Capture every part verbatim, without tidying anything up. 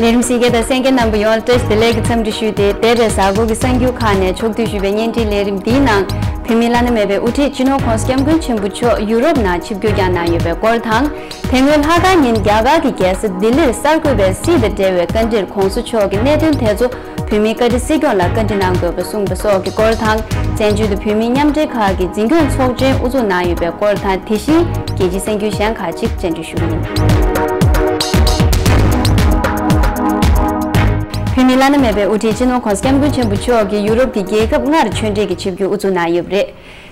ལས་རིམ་གཟིགས་མཁན་དང་གསན་མཁན་རྣམ་པ་ཡོངས་ལ་བཀྲ་ཤིས་བདེ་ལེགས་ཀྱི་འཚམས་འདྲི་ཞུས་ཏེ། འདས་པའི་གཟའ་འཁོར་གྱི་གསར་འགྱུར་ཁག་ནས་ཕྱོགས་བསྡུས་ཞུས་པའི་བརྙན་འཕྲིན་ལས་རིམ་འདིའི་ནང་། བོད་མིའི་བླ་ན་མེད་པའི་དབུ་ཁྲིད་སྤྱི་ནོར་༸གོང་ས་༸སྐྱབས་མགོན་ཆེན་པོ་མཆོག་ཡུ་རོབ་ནང་ཆིབས་བསྒྱུར་བསྐྱངས་གནང་ཡོད་པའི་སྐོར་དང་། དེ་སྔོན་ལྷག་དཀར་ཉིན་རྒྱ་གར་གྱི་རྒྱལ་ས་ལྡི་ལིར་གསར་འགོད་པའི་སྲིད་དང་འབྲེལ་བའི་བཀའ་འདྲིར་༸གོང་ས་མཆོག་གིས་གནད་དོན་དེ་ཚོ་བོད་མིའི་བཀའ་ཁྲི་སྲིད་སྐྱོང་ལ་བཀའ་འདྲི་གནང་དགོས་པ་གསུངས་པ་སོགས་ཀྱི་སྐོར་དང་། བཙན་བྱོལ་དུ་བོད་མིའི་མཉམ་འབྲེལ་ཁག་གི་འཛིན་སྐྱོང་ཚོགས་ཆེན་དབུ་འཛུགས་གནང་ཡོད་པའི་སྐོར་དང་། དེ་བཞིན་རྒྱལ་སྤྱིའི་གསར་འགྱུར་གཞན་ཁག་ཅིག་སྤྱན་འབུལ་ཞུ་གི་ཡིན། བོད་མིའི་བླ་ན་མེད་པའི་དབུ་ཁྲིད་སྤྱི་ནོར་༸གོང་ས་༸སྐྱབས་མགོན་ཆེན་པོ་མཆོག་གིས་ཡུ་རོབ་ཀྱི་རྒྱལ་ཁབ་ལྔར་ཆོས་འབྲེལ་གྱི་ཆིབས་བསྒྱུར་དབུ་འཛུགས་གནང་ཡོད་པ་རེད།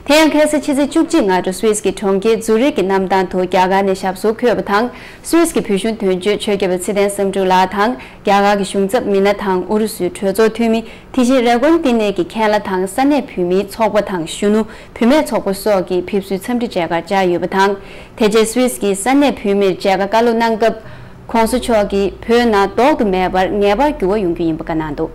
དེ་ཡང་ཁ་སང་ཕྱི་ཚེས་བཅུ་གཅིག་སྔ་དྲོ་སུད་སི་གི་གྲོང་ཁྱེར་ཛུ་རིག་གི་གནམ་ཐང་དུ་རྒྱ་གར་ནས་ཞབས་སོར་འཁོད་པ་དང་། སུད་སི་གི་བོད་གཞུང་དོན་གཅོད་ཆོས་སྐྱབས་པ་ཚེ་བརྟན་བསམ་གྲུབ་ལགས་དང་། རྒྱ་གར་གྱི་གཞུང་ཚབ་མི་སྣ་དང་། ཨུ་རུ་སུའི་གྲོས་ཚོགས་འཐུས་མི། དེ་བཞིན་རེ་དགོན་བསྟི་གནས་ཀྱི་མཁན་བླ་དང་། ས་གནས་བོད་མིའི་ཚོགས་པ་དང་གཞོན་ནུ། བུད་མེད་ཚོགས་པ་སོགས་ཀྱིས་ཕེབས་བསུའི་འཚམས་འདྲི་མཇལ་ཁར་བཅར་ཡོད་པ་དང་། དེ་རྗེས་སུད་སི་གི་ས་གནས་བོད་མིར་མཇལ་ཁ་བཀའ་སློབ་གནང་སྐབས། ༸གོང་ས་མཆོག་གིས་བོད་ནང་ལྡོག་ཏུ་མེད་པར་ངེས་པར་འགྱུར་བ་ཡོང་རྒྱུ་ཡིན་པ་བཀའ་གནང་འདུག་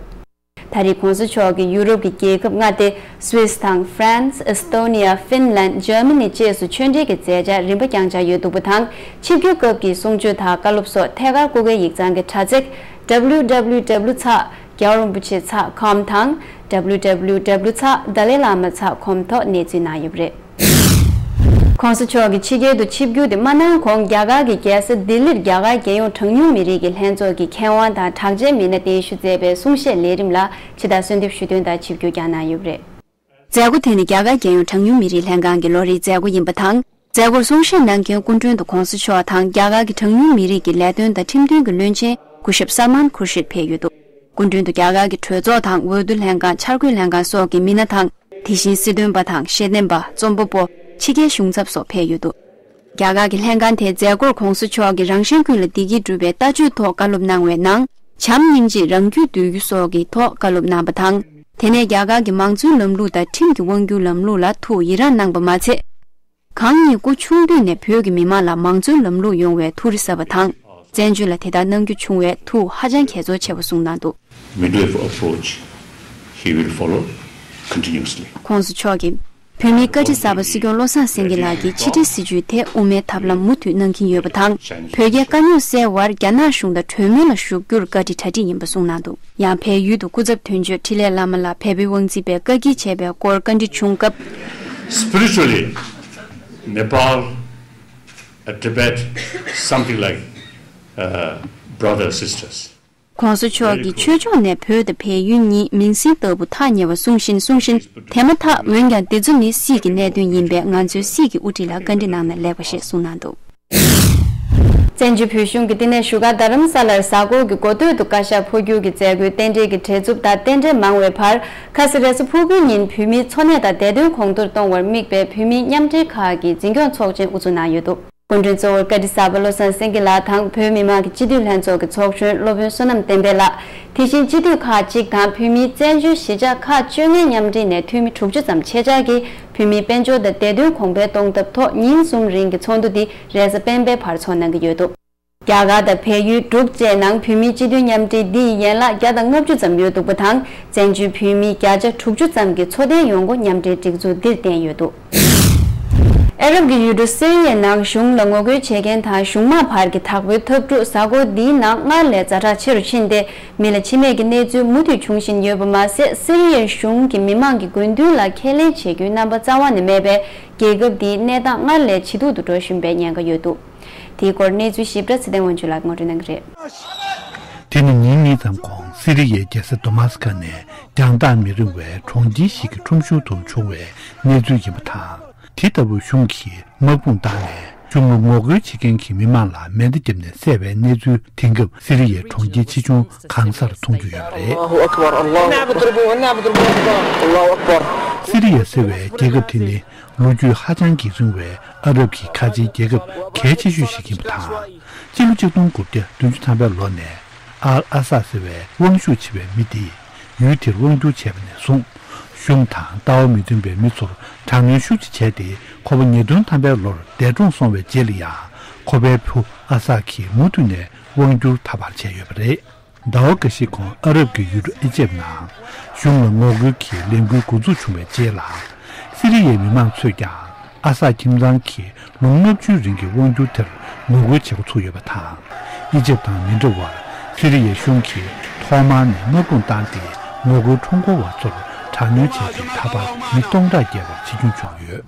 ད་རེས་༸གོང་ས་མཆོག་གིས་ཡུ་རོབ་ཀྱི་རྒྱལ་ཁབ་ལྔ་སྟེ། སུད་སི་དང་། ཧྥ་རན་སི། ཨེ་སི་ཏོ་ནི་ཡ། ཧྥིན་ལན། འཇར་མ་ནི་བཅས་སུ་ཆོས་འབྲེལ་གྱི་མཛད་འཆར་རིམ་པ་བསྐྱངས་འཆར་ཡོད་འདུག་པ་དང་། ཆིབས་བསྒྱུར་སྐབས་ཀྱི་གསུང་ཆོས་དང་བཀའ་སློབ་སོགས་ཐད་ཀར་སྐུ་སྒེར་ཡིག་ཚང་གི་དྲ་ཚིགས། www ཚེག་རྒྱལ་བ་རིན་པོ་ཆེ་ཚེག་ཀོམ་དང་། www ཚེག་ཌ་ལའི་བླ་མ་ཚེག་ཀོམ་ཐོག་གནས་ཚུལ་གནང་ཡོད་པ་རེད། ༸གོང་ས་མཆོག་གིས་ཕྱི་རྒྱལ་དུ་ཆིབས་བསྒྱུར་དེ་མ་གནང་གོང་། རྒྱ་གར་གྱི་རྒྱལ་ས་ལྡི་ལིར་རྒྱ་གར་རྒྱལ་ཡོངས་གྲངས་ཉུང་མི་རིགས་ཀྱི་ལྷན་ཚོགས་ཀྱི་མཁས་དབང་དང་གྲགས་ཅན་མི་སྣ་གདན་ཞུ་མཛད་པའི་གསུང་བཤད་ལས་རིམ་ལ་ཕྱི་ཟླ་གསོལ་འདེབས་ཞུ་དོན་དང་ཆིབས་བསྒྱུར་བསྐྱངས་གནང་ཡོད་པ་རེད། མཛད་སྒོ་དེ་ནི་རྒྱ་གར་རྒྱལ་ཡོངས་གྲངས་ཉུང་མི་རིགས་ལྷན་ཁང་གི་ལོ་རེའི་མཛད་སྒོ་ཡིན་པ་དང་། མཛད་སྒོར་གསུང་བཤད་གནང་མཁན་སྐུ་མགྲོན་དུ་༸གོང་ས་མཆོག་དང་རྒྱ་གར་གྱི་གྲངས་ཉུང་མི་རིགས་ཀྱི་ལས་དོན་དང་ཁྲིམས་དོན་གྱི་བློན་ཆེན་སྐུ་ཞབས་སལ་མཱན་ཁུར་ཤིད་ཕེབས་ཡོད་འདུག་སྐུ་མགྲོན་དུ་རྒྱ་གར་གྱི་གྲོས་ཚོགས་དང་། འོས་བསྡུ་ལྷན་ཁང་། འཆར་འགོད་ལྷན་ཁང་སོགས་ཀྱི་མི་སྣ་དང་། དེ་བཞིན་སྲིད་དོན་པ་དང་། ཤེས་ལྡན་པ། རྩོམ་པ་པོ། ཕྱི་རྒྱལ་གཞུང་ཚབ་སོགས་ཕེབས་ཡོད་འདུག་རྒྱ་གར་གྱི་ལྷན་ཁང་དེའི་མཛད་སྒོར་༸གོང་ས་མཆོག་གིས་རང་གཞན་ཀུན་ལ་བདེ་སྐྱིད་སྒྲུབ་པའི་ལྟ་སྤྱོད་ཐོག་བཀའ་སློབ་གནང་བའི་ནང་། བྱམས་སྙིང་རྗེ། རང་རྒྱུད་འདུལ་རྒྱུ་སོགས་ཀྱི་ཐོག་བཀའ་སློབ་གནང་བ་དང་། དེ་ནས་རྒྱ་གར་གྱི་མང་གཙོའི་ལམ་ལུགས་དང་ཁྲིམས་ཀྱི་དབང་སྒྱུར་ལམ་ལུགས་ལ་ཐུགས་ཡི་རངས་གནང་བ་མ་ཚད། གང་ཉིད་སྐུ་ཆུང་དུས་ནས་བོད་ཀྱི་མི་མང་ལ་མང་གཙོའི་ལམ་ལུགས་ཡོང་བའི་ཐུགས་རེ་གཟབ་པ་དང་། བཙན་བྱོལ་ལ་དེ་ལྟར་གནང་རྒྱུ་བྱུང་བས་ཐུགས་ཧ་ཅང་དགྱེས་ཚོར་ཆེ་བ་གསུངས་གནང་འདུག Medway of approach, he will follow continuously. ༸གོང་ས་མཆོག་གིས་བོད་མིའི་བཀའ་ཁྲི་གསར་པ་སྲིད་སྐྱོང་བློ་བཟང་སེང་གེ་ལགས་ཀྱི་ཕྱི་འབྲེལ་སྲིད་བྱུས་ཐད་དབུ་མའི་ཐབས་ལམ་མུ་མཐུད་གནང་གིན་ཡོད་པ་དང་། བོད་རྒྱའི་དཀའ་རྙོག་སེལ་བར་རྒྱ་ནག་གཞུང་དང་གྲོས་མོལ་ལ་ཞུགས་རྒྱུར་བཀའ་དྲིན་གྲ་སྒྲིག་ཡིན་པ་གསུངས་གནང་འདུག་ཡང་བལ་ཡུལ་དུ་སྐུ་ཚབ་དོན་གཅོད་འཕྲིན་ལས་བླ་མ་ལགས་བལ་པོའི་དབང་འཛིན་པས་བཀའ་འགུལ་བྱས་པའི་སྐོར་བཀའ་འདྲི་བྱུང་སྐབས། Spiritually, Nepal and Tibet, something like, uh, brother sisters. ༸གོང་ས་མཆོག་གིས་ཆོས་ཕྱོགས་ནས་བོད་དང་བལ་ཡུལ་གཉིས་མིང་སྲིང་ལྟ་བུ་ཐག་ཉེ་བ་གསུང་བཞིན་གསུང་བཞིན་དེ་མ་ཐག་འོན་ཀྱང་འདི་ཚོ་ནི་སྲིད་ཀྱི་གནད་དོན་ཡིན་པས་ང་ཚོས་སྲིད་ཀྱི་དབུ་ཁྲིད་ལ་བཀའ་འདྲི་གནང་ན་ལེགས་པ་ཞེས་གསུངས་གནང་འདུག་བཙན་བྱོལ་བོད་གཞུང་གི་བསྟི་གནས་བཞུགས་སྒར་རྡ་རམ་ས་ལར་གཟའ་འཁོར་གྱི་འགོ་སྟོད་དུ་བཀའ་ཤག་འཕོ་འགྱུར་གྱི་མཛད་སྒོའི་རྟེན་འབྲེལ་གྱི་བྲེལ་འཚུབ་དང་རྟེན་འབྲེལ་མང་བའི་བར། ཁ་སང་རེས་གཟའ་ཕུར་བུའི་ཉིན་བོད་མིའི་འཚོ་གནས་དང་བདེ་དོན་གོང་མཐོར་གཏོང་བར་དམིགས་པའི་བོད་མིའི་མཉམ་འབྲེལ་ཁག་གི་འཛིན་སྐྱོང་ཚོགས་ཆེན་དབུ་འཛུགས་གནང་ཡོད་འདུག་སྐུ་མགྲོན་གཙོ་བོར་བཀའ་ཁྲི་གསར་པ་བློ་བཟང་སེང་གེ་ལགས་དང་། བོད་མི་མང་གི་སྤྱི་འཐུས་ལྷན་ཚོགས་ཀྱི་ཚོགས་གཞོན་སློབ་དཔོན་བསོད་ནམས་བསྟན་འཕེལ་ལགས། དེ་བཞིན་སྤྱི་འཐུས་ཁག་ཅིག་དང་། བོད་མིའི་བཙན་བྱོལ་གཞིས་ཆགས་ཁག་བཅོ་ལྔའི་མཉམ་འབྲེལ་ནས་འཐུས་མི་དྲུག་ཅུ་ཙམ་ཆེད་བཅར་གྱིས་བོད་མིའི་དཔལ་འབྱོར་དང་བདེ་དོན་གོང་འཕེལ་གཏོང་ཐབས་ཐོག་ཉིན་གསུམ་རིང་གི་ཚོགས་འདུ་འདི་རེས་གཟའ་སྤེན་པའི་བར་འཚོགས་གནང་གི་ཡོད་འདུག་རྒྱ་གར་དང་བལ་ཡུལ་འབྲུག་བཅས་ནང་བོད་མིའི་སྤྱི་འཐུས་མཉམ་འབྲེལ་འདི་ཡི་ཡན་ལག་བརྒྱ་དང་ལྔ་བཅུ་ཙམ་ཡོད་འདུག་པ་དང་། བཙན་བྱོལ་བོད་མི་བརྒྱ་ཆ་དྲུག་ཅུ་ཙམ་གྱིས་འཚོ་རྟེན་ཡོང་སྒོ་མཉམ་འབྲེལ་སྒྲིག་འཛུགས་འདིར་བརྟེན་ཡོད་འདུག་ཨ་རབ་ཀྱི་ཡུལ་གྲུ་སི་རི་ཡའི་ནང་གཞུང་ལ་ངོ་རྒོལ་བྱེད་མཁན་དང་གཞུང་དམངས་བར་གྱི་དྭགས་པོའི་འཐབ་འཁྲུག་གཟའ་འཁོར་འདིའི་ནང་སྔར་ལས་ཛ་དྲག་ཆེ་རུ་ཕྱིན་ཏེ། མི་ལ་འཆི་རྨས་ཀྱི་གནས་ཚུལ་མུ་མཐུད་འབྱུང་བཞིན་ཡོད་པ་མ་ཟད། སི་རི་ཡའི་གཞུང་གིས་མི་མང་གི་དགོས་འདུན་ལ་ཁས་ལེན་བྱེད་རྒྱུའི་རྣམ་པ་རྩ་བ་ནས་མེད་པས། རྒྱལ་ཁབ་འདིའི་གནས་སྟངས་སྔར་ལས་ཇེ་སྡུག་ཏུ་འགྲོ་བཞིན་པའི་ཉེན་ཁ་ཡོད་འདུག་དེའི་སྐོར་གནས་ཚུལ་ཞིབ་ཕྲ་ཚེ་བརྟན་དབང་ཕྱུག་ལགས་ངོ་སྤྲོད་གནང་གི་རེད། དེ་ནི་ཉིན་གཉིས་ཙམ་གོང་སི་རི་ཡའི་རྒྱལ་ས་དཱ་མཱ་སི་ཀ་ནས་རྒྱང་ཐག་མི་རིང་བའི་གྲོང་ཁྱེར་ཞིག་གི་ཁྲོམ་གཞུང་དུ་བྱུང་བའི་གནས་ཚུལ་ཡིན་པ་དང་། དེ་ལྟ་བུའི་གཞུང་གིས་དམག་དཔུང་བཏང་ནས་གཞུང་ལ་ངོ་རྒོལ་བྱེད་མཁན་གྱི་མི་མང་ལ་མེ་མདའ་བརྒྱབ་ནས་བསད་པའི་གནས་ཚུལ་དེང་སྐབས་སི་རི་ཡའི་གྲོང་ཁྱེར་ཆེ་ཆུང་གང་སར་མཐོང་རྒྱུ་ཡོད་པ་རེད། སི་རི་ཡ་ཟེར་བའི་རྒྱལ་ཁབ་དེ་ནི། ལོ་རྒྱུས་ཧ་ཅང་གི་རིང་བའི་ཨ་རབ་ཀྱི་ཁ་ཆེའི་རྒྱལ་ཁབ་གལ་ཆེ་ཤོས་ཤིག་ཡིན་པ་དང་། སྤྱི་ལོ་ཆིག་སྟོང་དགུ་བརྒྱ་བདུན་ཅུ་ཐམ་པའི་ལོ་ནས་ཨལ་ཨ་ས་ཟེར་བའི་དབང་ཤུགས་ཆེ་བའི་མི་དེས་ཡུལ་དེར་དབང་བསྒྱུར་བྱས་པ་ནས་བཟུང་། གཞུང་དང་ལྟ་བ་མི་མཐུན་པའི་མི་ཚོར་དྲག་གནོན་ཤུགས་ཆེ་བྱས་ཏེ། ཁོ་པ་ཉིས་སྟོང་ཐམ་པའི་ལོར་འདས་གྲོངས་སོང་བའི་རྗེས་ལ་ཡང་། ཁོ་པའི་བུ་ཨ་ས་ཀྱིས་མུ་མཐུད་ནས་དབང་བསྒྱུར་ད་བར་བྱས་ཡོད་པ་རེད། ཟླ་བ་འགའ་ཤས་གོང་ཨ་རབ་ཀྱི་ཡུལ་གྲུ་ཨི་ཇེབ་ནང་གཞུང་ལ་ངོ་རྒོལ་གྱི་ལས་འགུལ་འགོ་འཛུགས་བྱུང་བའི་རྗེས་ལ། སི་རི་ཡའི་མི་མང་ཚོས་ཀྱང་ཨ་སད་ཁྱིམ་ཚང་གི་ལོ་ལྔ་བཅུའི་རིང་གི་དབང་སྒྱུར་དེར་ངོ་རྒོལ་བྱེད་འགོ་ཚུགས་ཡོད་པ་དང་། ཨི་ཇེབ་དང་མི་འདྲ་བར་ སི་རི་ཡའི་གཞུང་གིས་ཐོག་མར་ནས་དམག་དཔུང་བཏང་སྟེ། ངོ་རྒོལ་ཁྲོམ་སྐོར་བ་ཚོར་དྲག་གནོན་བྱས་ཏེ། ད་བར་མི་སྟོང་ཕྲག་བརྒལ་བར་འཆི་སྐྱོན་བྱུང་ཡོད།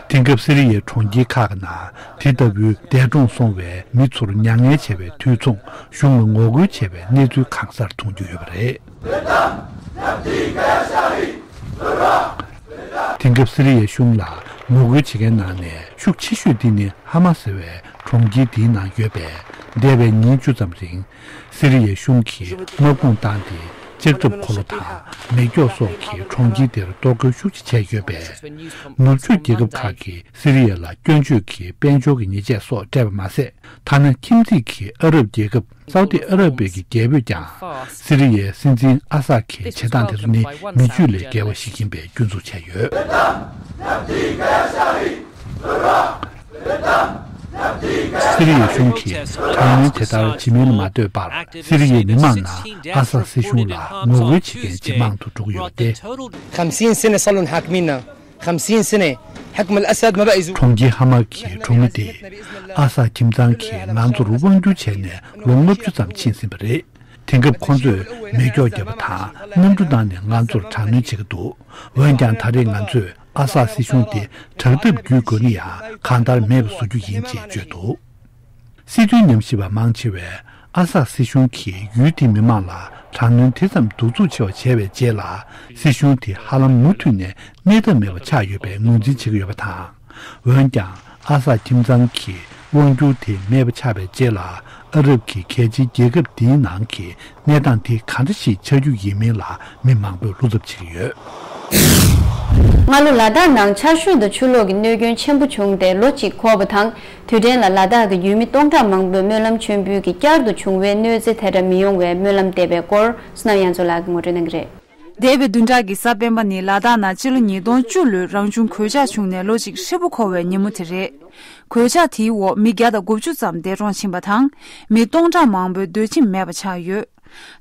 དེང་སྐབས་སི་རི་ཡའི་གྲོང་ཁྱེར་ཁག་གི་ནང་དེ་ལྟ་བུའི་འདས་གྲོངས་སོང་བའི་མི་ཚོར་མྱ་ངན་བྱས་པའི་དུས་མཚུངས། གཞུང་ལ་ངོ་རྒོལ་བྱས་པའི་གནས་ཚུལ་གང་སར་མཐོང་རྒྱུ་ཡོད་པ་རེད། དེང་སྐབས་སི་རི་ཡའི་གཞུང་ལ་ངོ་རྒོལ་བྱེད་མཁན་ནང་ནས་ཤུགས་ཆེ་ཤོས་དེ་ནི་ཧ་མ་ཟེར་བའི་གྲོང་ཁྱེར་དེའི་ནང་ཡོད་པས། འདས་པའི་ཉིན་བཅུ་ཙམ་རིང་སི་རི་ཡའི་གཞུང་གིས་དམག་དཔུང་བཏང་སྟེ། ལྕགས་ཁྲབ་འཁོར་ལོ་དང་མེ་སྒྱོགས་སོགས་ཀྱིས་གྲོང་ཁྱེར་དེར་གཏོར་རྒོལ་ཤུགས་ཆེ་བྱས་ཡོད་པས། ནུབ་ཕྱོགས་རྒྱལ་ཁབ་ཁག་གིས་སི་རི་ཡ་ལ་སྐྱོན་བརྗོད་ཀྱིས་དཔལ་འབྱོར་གྱི་ཉེས་ཆད་སོགས་སྤྲད་པ་མ་ཟད། ཐ་ན་ཁྱིམ་མཚེས་ཀྱི་ཨ་རབ་རྒྱལ་ཁབ་སའུ་ཏི་ཨ་ར་པི་ཡ་གི་རྒྱལ་པོས་ཀྱང་སི་རི་ཡའི་སྲིད་འཛིན་ཨ་སཱད་ཀྱི་བྱེད་སྟངས་དེ་ཚོ་ནི་མི་རྒྱུད་ལས་བརྒལ་བ་ཞིག་ཡིན་པའི་སྐྱོན་འཛུགས་བྱས་ཡོད། སི་རི་ཡའི་གཞུང་གིས་དྲག་གནོན་དེ་ལྟར་བྱེད་མིན་ལ་མ་ལྟོས་པར། སི་རི་ཡའི་མི་མང་ནང་ཨ་སཱད་སྲིད་གཞུང་ལ་ངོ་རྒོལ་བྱེད་མཁན་ཇེ་མང་དུ་འགྲོ་གི་ཡོད་པ་སྟེ། خمسين سنة صار لهم حاكميننا. خمسين سنة حكم الأسد ما بقى يزول. གྲོང་ཁྱེར་ཧ་མ་གི་གྲོང་མི་དེས། ཨ་སཱད་ཁྱིམ་ཚང་གིས་ང་ཚོར་དབང་སྒྱུར་བྱས་ནས་ལོ་ལྔ་བཅུ་ཙམ་ཕྱིན་ཟིན་པ་རེད། དེང་སྐབས་ཁོ་ཚོས་མེ་སྒྱོགས་བརྒྱབ་པ་དང་། གནམ་གྲུ་བཏང་ནས་ང་ཚོར་དྲག་གནོན་བྱེད་ཀྱི་འདུག་འོན་ཀྱང་། ད་རེས་ང་ཚོས་ཨ་སཱད་སྲིད་གཞུང་དེ་དྲག་འཐབ་བརྒྱུད་དགོས་ནི་ཡང་གང་ལྟར་མེད་པ་བཟོ་རྒྱུ་ཡིན་ཅེས་བརྗོད་འདུག་སྲིད་དོན་ཉམས་ཞིབ་པ་མང་ཆེ་བས། ཨ་སཱད་སྲིད་གཞུང་གིས་ཡུལ་དེའི་མི་མང་ལ་དྲག་གནོན་དེ་ཙམ་གདུག་རྩུབ་ཆེ་བ་བྱས་པའི་རྗེས་ལ། སྲིད་གཞུང་དེ་ཧ་ལམ་མུ་མཐུད་ནས་གནས་ཐབས་མེད་པ་ཆགས་ཡོད་པའི་ངོས་འཛིན་བྱེད་ཀྱི་ཡོད་པ་དང་། འོན་ཀྱང་། ཨ་སཱད་ཁྱིམ་ཚང་གི་དབང་སྒྱུར་དེ་མེད་པ་ཆགས་པའི་རྗེས་ལ། ཨ་རབ་ཀྱི་གལ་ཆེའི་རྒྱལ་ཁབ་དེའི་ནང་གི་གནས་སྟངས་དེ་ག་འདྲ་ཞིག་ཆགས་རྒྱུ་ཡིན་མིན་ལ་མི་མང་པོས་བློ་འཚབ་བྱེད་ཀྱི་ཡོད། སྔ་ལོ་ལ་དྭགས་ནང་ཆར་ཞོད་དང་ཆུ་ལོག་གི་གནོད་སྐྱོན་ཆེན་པོ་བྱུང་སྟེ། ལོ་གཅིག་འཁོར་བ་དང་། དུས་དྲན་ལ་ལ་དྭགས་ཀྱི་ཡུལ་མི་སྟོང་ཕྲག་མང་པོས་སྨོན་ལམ་མཆོད་འབུལ་གྱིས་བསྐྱར་དུ་འབྱུང་བའི་གནོད་འཚེ་དེ་འདྲ་མི་ཡོང་བའི་སྨོན་ལམ་འདེབས་པའི་སྐོར། བསོད་ནམས་དབྱངས་མཚོ་ལགས་ཀྱིས་ངོ་སྤྲོད་གནང་གི་རེད། འདས་པའི་བདུན་ཕྲག་གི་གཟའ་སྤེན་པ་ནི་ལ་དྭགས་ནང་སྤྱི་ལོ་ཉིས་སྟོང་བཅུ་ལོའི་རང་བྱུང་གོད་ཆག་བྱུང་ནས་ལོ་གཅིག་ཧྲིལ་པོ་འཁོར་བའི་ཉིན་མོ་དེ་རེད། གོད་ཆག་དེའི་འོག་མི་བརྒྱ་དང་དགུ་བཅུ་ཙམ་འདས་གྲོངས་ཕྱིན་པ་དང་། མི་སྟོང་ཕྲག་མང་པོའི་སྡོད་ཁྱིམ་མེད་པ་ཆགས་ཡོད།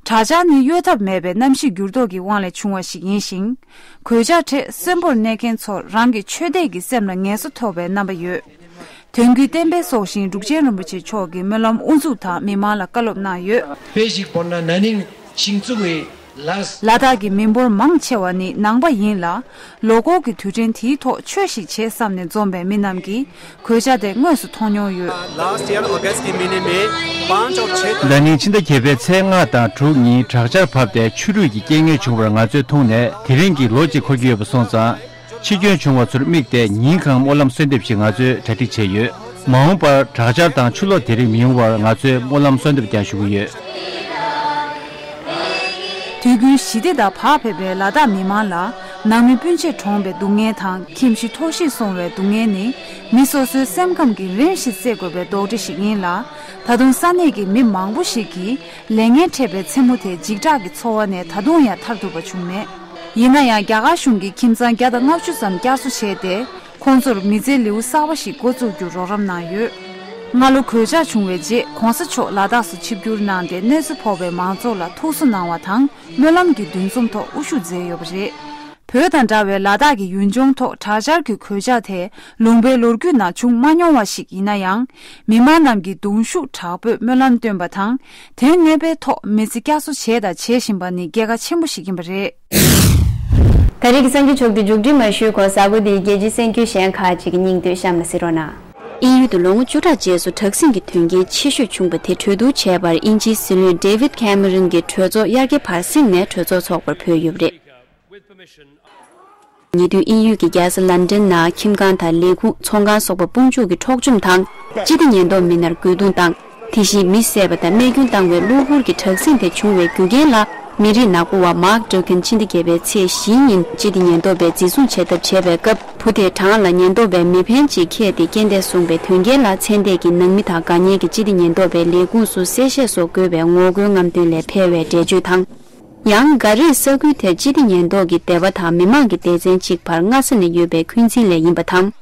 དྲག་ཆར་ནི་གཡོལ་ཐབས་མེད་པའི་གནམ་གཤིས་འགྱུར་ལྡོག་གི་དབང་ལས་བྱུང་བ་ཞིག་ཡིན་ཞིང་། གོད་ཆག་འཕྲད་གསོན་པོར་གནས་མཁན་ཚོར་རང་གི་ཆོས་དད་ཀྱི་སེམས་ལ་ངལ་གསོ་ཐོབ་པའི་རྣམ་པ་ཡོད། དོན་བརྒྱུད་བསྟན་པའི་སྲོག་ཤིང་འབྲུག་ཆེན་རིན་པོ་ཆེ་མཆོག་གིས་སྨོན་ལམ་དབུ་འཛུགས་དང་མི་མང་ལ་བཀའ་སློབ་གནང་ཡོད། དཔེ་ཞིག་བོར་ན་ན་ནིང་ཤིང་བཙུགས་པའི་ལས། ལ་དྭགས་ཀྱི་མི་འབོར་མང་ཆེ་བ་ནི་ནང་པ་ཡིན་ལ། ལོ་འཁོར་གྱི་དུས་དྲན་དེའི་ཐོག་ཆོས་ཤིག་བྱེད་བསམ་ནས་འཛོམས་པའི་མི་རྣམས་ཀྱིས་གོད་ཆག་དེ་དངོས་སུ་མཐོང་མྱོང་ཡོད། Last year August के महीने में पाँच और छः ད་ནིང་ཕྱི་ཟླ་བརྒྱད་པའི་ཚེས་ལྔ་དང་དྲུག་ཉིན་དྲག་ཆར་བབས་ཏེ་ཆུ་རུད་ཀྱི་རྐྱེན་ངན་བྱུང་བར་ང་ཚོས་མཐོང་ནས། དེ་རིང་གི་ལོ་གཅིག་འཁོར་གྱི་ཡོད་པ་སོང་ཙང་། འཆི་སྐྱོན་བྱུང་བ་ཚོར་དམིགས་ཏེ་ཉིན་གང་སྨོན་ལམ་གསོལ་འདེབས་ཤིག་ང་ཚོས་གྲ་སྒྲིག་བྱས་ཡོད། མ་འོངས་པར་དྲག་ཆར་དང་ཆུ་ལོག་དེ་རིགས་མི་ཡོང་བར་ང་ཚོས་སྨོན་ལམ་གསོལ་འདེབས་ཀྱང་ཞུ་གི་ཡོད། དུས་རྒྱུན་ཞི་བདེ་དང་བག་ཕེབས་པའི་ལ་དྭགས་མི་མང་ལ། ནང་མི་སྤུན་མཆེད་གྲོངས་པའི་སྡུག་བསྔལ་དང་། ཁྱིམ་གཞིས་འཐོར་བཤིག་སོང་བའི་སྡུག་བསྔལ་ནི། མི་སོ་སོའི་སེམས་ཁམས་ཀྱི་རིམ་བཞིན་སེལ་དགོས་པའི་ལྡོག་འདྲེ་ཞིག་ཡིན་ལ། ད་དུང་ས་གནས་ཀྱི་མི་མང་པོ་ཞིག་གིས། ལས་ངན་འཕྲད་པའི་མཚན་མོ་དེ་འཇིགས་སྐྲག་གི་ཚོར་བ་ནས་ད་དུང་ཡང་ཐར་ཐུབ་པ་བྱུང་མེད། ཡིན་ན་ཡང་། རྒྱ་གར་གཞུང་གིས་ཁྱིམ་ཚང་བརྒྱ་དང་ལྔ་བཅུ་ཙམ་བསྐྱར་གསོ་བྱས་ཏེ། ཁོང་ཚོར་མི་ཚེའི་ལེའུ་གསར་པ་ཞིག་འགོ་འཛུགས་རྒྱུར་རོགས་རམ་གནང་ཡོད། སྔ་ལོ་གོད་ཆག་བྱུང་བའི་རྗེས། ༸གོང་ས་མཆོག་ལ་དྭགས་སུ་ཆིབས་བསྒྱུར་གནང་སྟེ། གནོད་འཚེ་ཕོག་པའི་མང་ཚོགས་ལ་ཐུགས་གསོ་གནང་བ་དང་། སྨོན་ལམ་གྱི་འདུ་འཛོམས་ཐོག་དབུ་བཞུགས་མཛད་ཡོད་པ་རེད། བོད་དང་འདྲ་བའི་ལ་དྭགས་ཀྱི་ཡུལ་ལྗོངས་ཐོག་དྲག་ཆར་གྱི་གོད་ཆག་དེ་ལུང་པའི་ལོ་རྒྱུས་ནང་བྱུང་མ་མྱོང་བ་ཞིག་ཡིན་ན་ཡང་། མི་མང་རྣམས་ཀྱིས་གདུང་ཤུགས་དྲག་པོས་སྨོན་ལམ་བཏོན་པ་དང་། དོན་གཉེར་པའི་ཐོག་མི་ཚེ་བསྐྱར་གསོ་བྱས་དང་བྱེད་བཞིན་པ་ནི་སྐྱེད་ཀ་ཆེན་པོ་ཞིག་ཡིན་པ་རེད། ད་རེས་ཀྱི་གསར་འགྱུར་ཕྱོགས་བསྡུས་མཇུག་སྒྲིལ་མ་ཞུས་གོང་། གཟའ་འཁོར་འདིའི་རྒྱལ་སྤྱིའི་གསར་འགྱུར་གཞན་ཁག་ཅིག་གི་སྙིང་བསྡུས་གཤམ་ལ་གཟིགས་རོགས་གནང་། དབྱིན་ཡུལ་དུ་ལོ་ངོ་བཅུ་ཕྲག་རྗེས་སུ་དྲག་ཟིང་གི་དོན་རྐྱེན་ཆེ་ཤོས་བྱུང་བ་དེ་གྲོས་བསྡུར་བྱས་པར། དབྱིན་ཇིའི་སྲིད་བློན་David Cameron གྱིས་གྲོས་ཚོགས་དབྱར་ཁའི་བར་གསེང་ནས་གྲོས་ཚོགས་ཚོགས་པར་བོས་ཡོད་པ་རེད། ཉེ་དུས་དབྱིན་ཡུལ་གྱི་རྒྱལ་ས་ལན་ཌན་ནང་ཁྱིམ་ཁང་དང་ལས་ཁུངས། ཚོང་ཁང་སོགས་པ་དཔུང་འཇུག་གིས་འཕྲོག་བཅོམ་དང་། སྤྱི་བདེ་ཉེན་རྟོག་མི་སྣར་རྒོལ་རྡུང་བཏང་། དེ་བཞིན་མི་བསད་པ་དང་རྨས་སྐྱོན་བཏང་བའི་གློ་བུར་གྱི་དྲག་ཟིང་དེ་བྱུང་བའི་རྒྱུ་རྐྱེན་ལ། མི་རིགས་ནག་པོ་བ་Mark Durkan ཕྱི་ཟླ་བརྒྱད་པའི་ཚེས་བཞིའི་ཉིན་སྤྱི་བདེ་ཉེན་རྟོག་པས་འཛིན་བཟུང་བྱེད་ཐབས་བྱས་པའི་སྐབས། བུ་དེ་བྲང་ལ་ཉེན་རྟོག་པས་མེ་འཕེན་ཅིག་འཁྱེར་ཏེ་རྐྱེན་འདས་སོང་བའི་དོན་རྐྱེན་ལ། ཚན་ཏེ་གི་ནང་མི་དང་དགའ་ཉེ་གི་སྤྱི་བདེ་ཉེན་རྟོག་པའི་ལས་ཁུངས་སུ་གསལ་བཤད་སོགས་དགོས་པའི་ངོ་རྒོལ་རྔམ་སྟོན་ལས་འཕེལ་བའི་འགྲེལ་བརྗོད་དང་། ཡང་། འགའ་རེས་ས་ཁུལ་དེར་སྤྱི་བདེ་ཉེན་རྟོག་གི་སྡེ་པ་དང་མི་མང་གི་སྡེ་ཚན་གཅིག་བར་སྔ་ས་ནས་ཡོད་པའི་འཁོན་འཛིན་ལས་ཡིན་པ་དང་།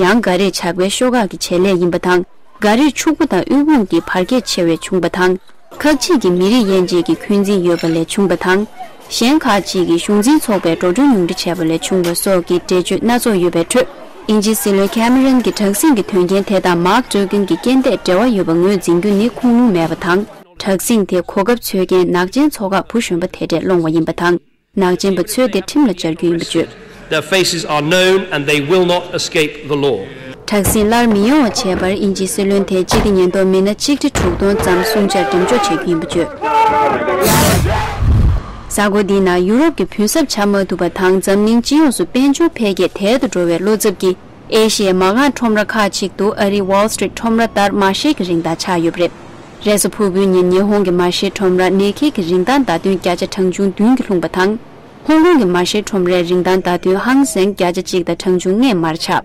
ཡང་། འགའ་རེས་ཇག་པའི་ཤོག་ཁག་གི་བྱེད་ལས་ཡིན་པ་དང་། འགའ་རེས་ཕྱུག་པོ་དང་དབུལ་ཕོངས་ཀྱི་བར་ཁྱད་ཆེ་བས་བྱུང་བ་དང་། ཁག་ཅིག་གིས་མི་རིགས་དབྱེ་འབྱེད་ཀྱི་འཁོན་འཛིན་ཡོད་པ་ལས་བྱུང་བ་དང་། གཞན་ཁག་ཅིག་གིས་གཞུང་འཛིན་ཚོགས་པས་འགྲོ་གྲོན་ཉུང་འཕྲི་བྱས་པ་ལས་བྱུང་བ་སོགས་ཀྱི་འགྲེལ་བརྗོད་སྣ་ཚོགས་ཡོད་པའི་ཁྲོད། དབྱིན་ཇིའི་སྲིད་བློན་ཁེ་མེ་རོན་གྱིས་དྲག་ཟིང་གི་དོན་རྐྱེན་དེ་དང་མཱག་ཀྲོ་ཀིན་གྱི་རྐྱེན་འདས་འབྲེལ་བ་ཡོད་པ་ངོས་འཛིན་རྒྱུ་ནི་ཁུངས་ལུང་མེད་པ་དང་། དྲག་ཟིང་དེ་གོ་སྐབས་འཚོལ་མཁན་ནག་ཅན་ཚོགས་ཁག་བུ་གཞོན་པ་དེ་གྲས་སློང་བ་ཡིན་པ་དང་། ནག་ཅན་པ་ཚོས་དེ་ཁྲིམས་ལ་སྦྱར་རྒྱུ་ཡིན་པ་བརྗོད། Their faces are known and they will not escape the law. དྲག་ཟིང་སླར་མི་ཡོང་བ་བྱས་པར་དབྱིན་ཇིའི་སྲིད་བློན་དེས་སྤྱི་ཟླ་ཉེན་རྟོག་མི་སྣ་ཆིག་ཁྲི་དྲུག་སྟོང་ཙམ་སྲུང་བྱར་འགྲེམས་འཇོག་བྱེད་རྒྱུ་ཡིན་པ་བརྗོད། གཟའ་འཁོར་འདིའི་ནང་ཡུ་རོབ་ཀྱི་བུན་གསབ་བྱ་མ་ཐུབ་པ་དང་འཛམ་གླིང་སྤྱི་ཡོངས་སུ་དཔལ་འབྱོར་འཕེལ་རྒྱས་དལ་དུ་འགྲོ་བའི་བློ་འཚབ་ཀྱིས། ཨེ་ཤི་ཡའི་མ་རྐང་ཁྲོམ་ར་ཁག་ཅིག་ཏུ་ཨ་རིའི་Wall Street ཁྲོམ་ར་ལྟར་མ་ཧྲེ་གི་རིན་ཐང་ཆག་ཡོད་པ་རེད། རེས་གཟའ་ཕུར་བུའི་ཉིན་ཉི་ཧོང་གི་མ་ཧྲེ་ཁྲོམ་ར་ནེ་ཁེ་གི་རིན་ཐང་བརྡ་དོན་བརྒྱ་ཆ་གྲངས་ཆུང་བདུན་གྱིས་ལྷུང་བ་དང་། ཧོང་ཀོང་གི་མ་ཧྲེ་ཁྲོམ་རའི་རིན་ཐང་བརྡ་དོན་ཧང་སེང་བརྒྱ་ཆ་གཅིག་དང་གྲངས་ཆུང་ལྔས་མར་ཆག་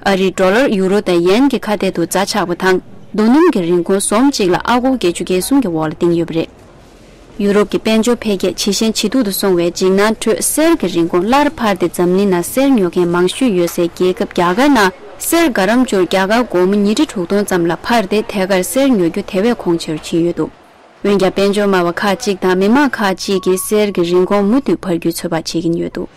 ཨ་རིའི་ཌོ་ལར་ཡུ་རོ་དང་ཡན་གྱི་ཁ་གཏད་དུ་ཛ་ཆག་པ་དང་། རྡོ་སྣུམ་གྱི་རིན་གོང་ཟོམ་གཅིག་ལ་ཨ་སྒོར་བརྒྱད་ཅུ་གྱ་གསུམ་གྱི་འོག་ལ་ལྡིང་ཡོད་པ་རེད། ཡུ་རོབ་ཀྱི་དཔལ་འབྱོར་འཕེལ་རྒྱས་ཇེ་ཞན་ཇེ་སྡུག་ཏུ་སོང་བའི་འཇིགས་སྣང་ཁྲོད་གསེར་གྱི་རིན་གོང་སླར་འཕར་ཏེ་འཛམ་གླིང་ནང་གསེར་ཉོ་མཁན་མང་ཤོས་ཡོད་སའི་རྒྱལ་ཁབ་རྒྱ་གར་ནང་གསེར་ག་རམ་བཅུར་རྒྱ་གར་སྒོར་མོ་ཉིས་ཁྲི་དྲུག་སྟོང་ཙམ་ལ་འཕར་ཏེ་ཐད་ཀར་གསེར་ཉོ་རྒྱུ་དེ་བས་གོང་ཆེ་རུ་ཕྱིན་ཡོད་འདུག་འོན་ཀྱང་དཔལ་འབྱོར་སྨྲ་བ་ཁག་ཅིག་དང་མི་མང་ཁག་ཅིག་གིས་གསེར་གྱི་རིན་གོང་མུ་མཐུད་འཕར་རྒྱུའི་ཚོད་དཔག་བྱེད་ཀྱིན་ཡོད་འདུག་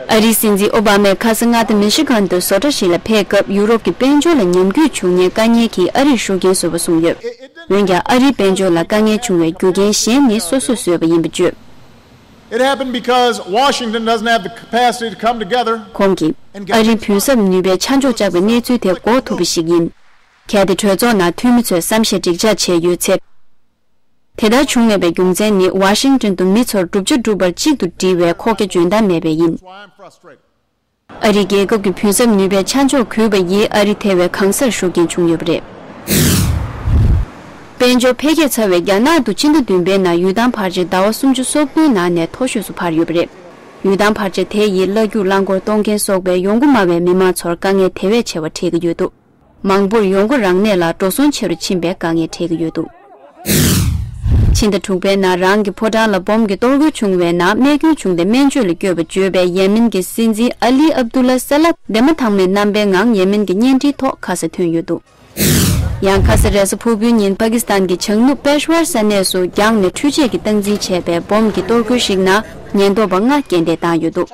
ཨ་རིའི་སྲིད་འཛིན་ཨོ་བྷ་མས་ཁ་ས་མངའ་སྡེ་མི་ཤི་གན་དུ་བཟོ་གྲྭ་ཞིག་ལ་ཕེབས་སྐབས་ཡུ་རོབ་ཀྱི་དཔལ་འབྱོར་ལ་ཉམས་རྒུད་བྱུང་ཉེན་དཀའ་ངལ་གྱིས་ཨ་རིར་ཤུགས་རྐྱེན་བཟོས་པ་གསུངས་ཡོད། འོན་ཀྱང་ཨ་རིའི་དཔལ་འབྱོར་ལ་དཀའ་ངལ་བྱུང་བའི་རྒྱུ་རྐྱེན་གཞན་ནི་སོ་སོས་བཟོས་པ་ཡིན་པ་བརྗོད། It happened because Washington doesn't have the capacity to come together ཁོང་གིས། ཨ་རིའི་བུན་གསབ་ནུས་པའི་ཆ་འཇོག་བཅག་པའི་གནས་ཚུལ་དེ་འགོག་ཐུབ་པ་ཞིག་ཡིན། གལ་ཏེ་གྲོས་ཚོགས་ནང་འཐུས་མི་ཚོས་བསམ་ཤེས་འགྲིག་འཇགས་བྱས་ཡོད་ཚེ། དེ་ལྟར་བྱུང་མེད་པའི་རྒྱུ་མཚན་ནི་ཝ་ཤིང་ཏོན་དུ་མི་ཚོར་བསྒྲུབ་བྱ་སྒྲུབ་པར་གཅིག་ཏུ་སྒྲིལ་བའི་ཁོག་རྒྱ་འཇོན་ཐང་མེད་པས་ཡིན། ཨ་རིའི་རྒྱལ་ཁབ་ཀྱི་བུན་གསབ་ནུས་པའི་ཆ་འཇོག་གུད་པ་ཡིས་ཨ་རི་ཐེ་བའི་གང་སར་ཤུགས་རྐྱེན་བྱུང་ཡོད་པ་རེད། དཔལ་འབྱོར་འཕེལ་རྒྱས་ཚར་བའི་རྒྱ་ནག་ཏུ་ཕྱི་ཟླ་བདུན་པའི་ནང་ཡུལ་ཐང་བར་ཆད་ཟླ་བ་སུམ་ཅུ་སོ་བདུན་ནང་ནས་མཐོ་ཤོས་སུ་འཕར་ཡོད་པ་རེད། ཡུལ་ཐང་བར་ཆད་དེ་ཡིས་གླ་རྒྱུག་རླངས་འཁོར་གཏོང་མཁན་སོགས་པའི་ཡོང་སྒོ་དམའ་བའི་མི་མང་ཚོར་དཀའ་ངལ་དེ་བས་ཆེ་བ་འཕྲད་ཀྱི་ཡོད་འདུག་མང་པོར་ཡོང་སྒོ་རག་གནས་ལ་འགྲོ་སོང་ཆེ་རུ་ཕྱིན་པའི་དཀའ་ངལ་འཕྲད་ཀྱི་ཡོད་འདུག་ཕྱི་ཟླ་དྲུག་པའི་ནང་རང་གི་ཕོ་བྲང་ལ་སྦོམ་གྱི་གཏོར་རྒོལ་བྱུང་བའི་ནང་རྨས་སྐྱོན་བྱུང་སྟེ་སྨན་བཅོས་ལ་བསྐྱོད་པར་བརྗོད་པའི་ཡེ་མེན་གྱི་སྲིད་འཛིན་ཨ་ལི་ཨབ་དུ་ལ་ས་ལ་འདས་མ་ཐག་མའི་རྣམ་པའི་ངང་ཡེ་མེན་གྱི་གཉེན་སྒྲིག་ཐོག་ཁ་ས་ཐོན་ཡོད་འདུག་ཡང་ཁ་ས་རེས་གཟའ་ཕུར་བུའི་ཉིན་པ་ཀི་སི་ཐན་གྱི་བྱང་ནུབ་པེ་ཤ་ཝར་ས་གནས་སུ་རྒྱང་ནས་འཕྲུལ་ཆས་ཀྱིས་སྟངས་འཛིན་བྱས་པའི་སྦོམ་གྱི་གཏོར་རྒོལ་ཞིག་ནང་ཉེན་རྟོག་པ་ལྔ་རྐྱེན་འདས་བཏང་ཡོད་འདུག་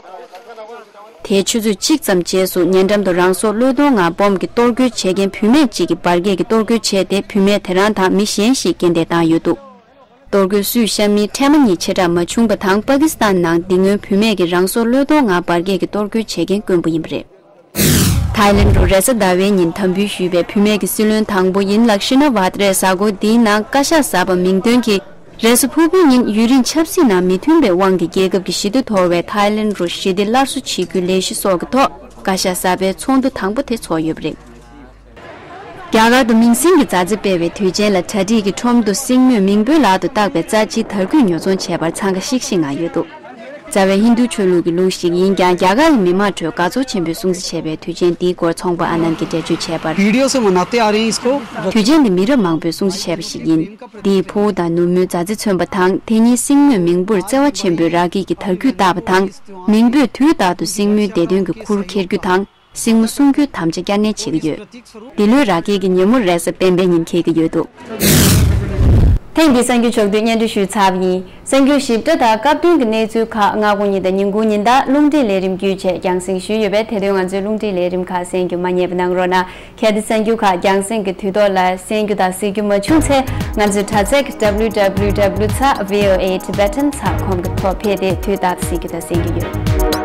དེའི་ཆུ་ཚོད་གཅིག་ཙམ་རྗེས་སུ་ཉེ་འགྲམ་དུ་རང་སྲོག་བློས་གཏོང་ངང་སྦོམ་གྱི་གཏོར་རྒོལ་བྱེད་མཁན་བུད་མེད་ཅིག་གིས་འབར་གས་ཀྱི་གཏོར་རྒོལ་བྱས་ཏེ་བུད་མེད་དེ་རང་དང་མི་གཞན་ཞིག་རྐྱེན་འདས་བཏང་ཡོད་འདུག་གཏོར་རྒོལ་སུས་བཤམས་མིན་འཕྲལ་མ་ཉིད་ཕྱེ་བསྒྲགས་མ་བྱུང་བ་དང་། པ་ཀི་སི་ཐན་ནང་འདི་སྔོན་བུད་མེད་ཀྱིས་རང་སྲོག་བློས་གཏོང་ངང་འབར་གས་ཀྱི་གཏོར་རྒོལ་བྱེད་མཁན་དཀོན་པོ་ཡིན་པ་རེད། ཐའི་ལེན་ཌུ་རེས་གཟའ་ཟླ་བའི་ཉིན་དམ་འབུལ་ཞུས་པའི་བུད་མེད་ཀྱི་སྲིད་བློན་དང་པོ་ཡིན་ལག་ཤི་ན་ཝ་ཏ་རས་གཟའ་འཁོར་འདིའི་ནང་བཀའ་ཤག་གསར་པ་མིང་འདོན་གྱིས། རེས་གཟའ་ཕུར་བུའི་ཉིན་ཡུན་རིང་ཆབ་སྲིད་ནང་མི་མཐུན་པའི་དབང་གིས་རྒྱལ་ཁབ་ཀྱི་ཞི་བདེ་དོར་བའི་ཐའི་ལེན་ཌུ་ཞི་བདེ་སླར་གསོ་བྱེད་རྒྱུའི་ལས་གཞི་སོགས་ཀྱི་ཐོག་བཀའ་ཤག་གསར་པའི་ཚོགས་འདུ་དང་པོ་དེ་ཚོགས་ཡོད་པ་རེད། རྒྱ་གར་དུ་མིང་སྲིང་གི་མཛའ་བརྩེ་སྤེལ་བའི་དུས་ཆེན་ལ་གྲ་སྒྲིག་གིས་ཁྲོམ་དུ་སྲིང་མོས་མིང་འབོད་ལག་ཏུ་བཏགས་པའི་རྩ་ཆེའི་དར་སྐུད་ཉོ་ཚོང་བྱེད་པར་འཚང་ཁ་ཤིག་ཤིག་ངང་ཡོད་འདུག་རྩ་བའི་ཧིན་རྡུ་ཆོས་ལུགས་ཀྱི་ལུགས་ཤིག་ཡིན་ཀྱང་། རྒྱ་གར་གྱི་མི་མང་ཁྲོད་དགའ་ཚོར་ཆེན་པོས་སྲུང་བརྩི་བྱས་པའི་དུས་ཆེན་འདིའི་སྐོར་ཚོང་པ་ཨ་ནན་གྱིས་འགྲེལ་བརྗོད་བྱས་པར། वीडियो से मनाते आ रहे हैं इसको। དུས་ཆེན་འདི་མི་རབས་མང་པོས་སྲུང་བརྩི་བྱས་པ་ཞིག་ཡིན། འདིས་ཕུ་བོ་དང་ནུ་མོའི་མཛའ་བརྩེ་མཚོན་པ་དང་། དེ་ཉིད་སྲིང་མོས་མིང་པོར་བརྩེ་བ་ཆེན་པོས་ར་སྐྱེས་ཀྱི་དར་སྐུད་བཏགས་པ་དང་། མིང་པོས་དུས་རྟག་ཏུ་སྲིང་མོའི་བདེ་དོན་གྱི་ཁུར་འཁྱེར་རྒྱུ་དང་། སྲིང་མོ་སྲུང་རྒྱུའི་དམ་བཅའ་བསྐྱར་ནན་བྱེད་ཀྱི་ཡོད། འདི་ལོའི་ར་སྐྱེས་ཀྱི་ཉིན་མོར་རེས་གཟའ་སྤེན་པའི་ཉིན་འཁེལ་གྱི་ཡོད་འདུག་ཐེངས་འདིའི་གསར་འགྱུར་ཕྱོགས་བསྡུས་སྙན་སྒྲོན་ཞུས་ཚར་བ་ཡིན། གསར་འགྱུར་ཞིབ་ཕྲ་དང་སྐབས་བསྟུན་གྱི་གནས་ཚུལ་ཁག་སྔ་དགོང་ཉིན་དང་ཉིན་གུང་ཉིན་ལྟར་རླུང་འཕྲིན་ལས་རིམ་བརྒྱུད་བཅས་རྒྱང་སྲིང་ཞུས་ཡོད་པས། དེ་དུས་ང་ཚོའི་རླུང་འཕྲིན་ལས་རིམ་ཁག་གསན་རྒྱུ་མ་བསྙེལ་བ་གནང་རོགས་གནང་། གལ་ཏེ་གསར་འགྱུར་ཁག་རྒྱང་སྲིང་གི་དུས་ཐོག་ལ་གསན་རྒྱུ་དང་གཟིགས་རྒྱུ་མ་བྱུང་ཚེ། ང་ཚོའི་དྲ་ཚིགས་www ཚ་voa tibetan ཚ་ཁོམ་གྱི་ཐོག་ཕེབས་ཏེ་དུས་རྟག་ཏུ་གཟིགས་རྒྱུ་དང་གསན་རྒྱུ་ཡོད།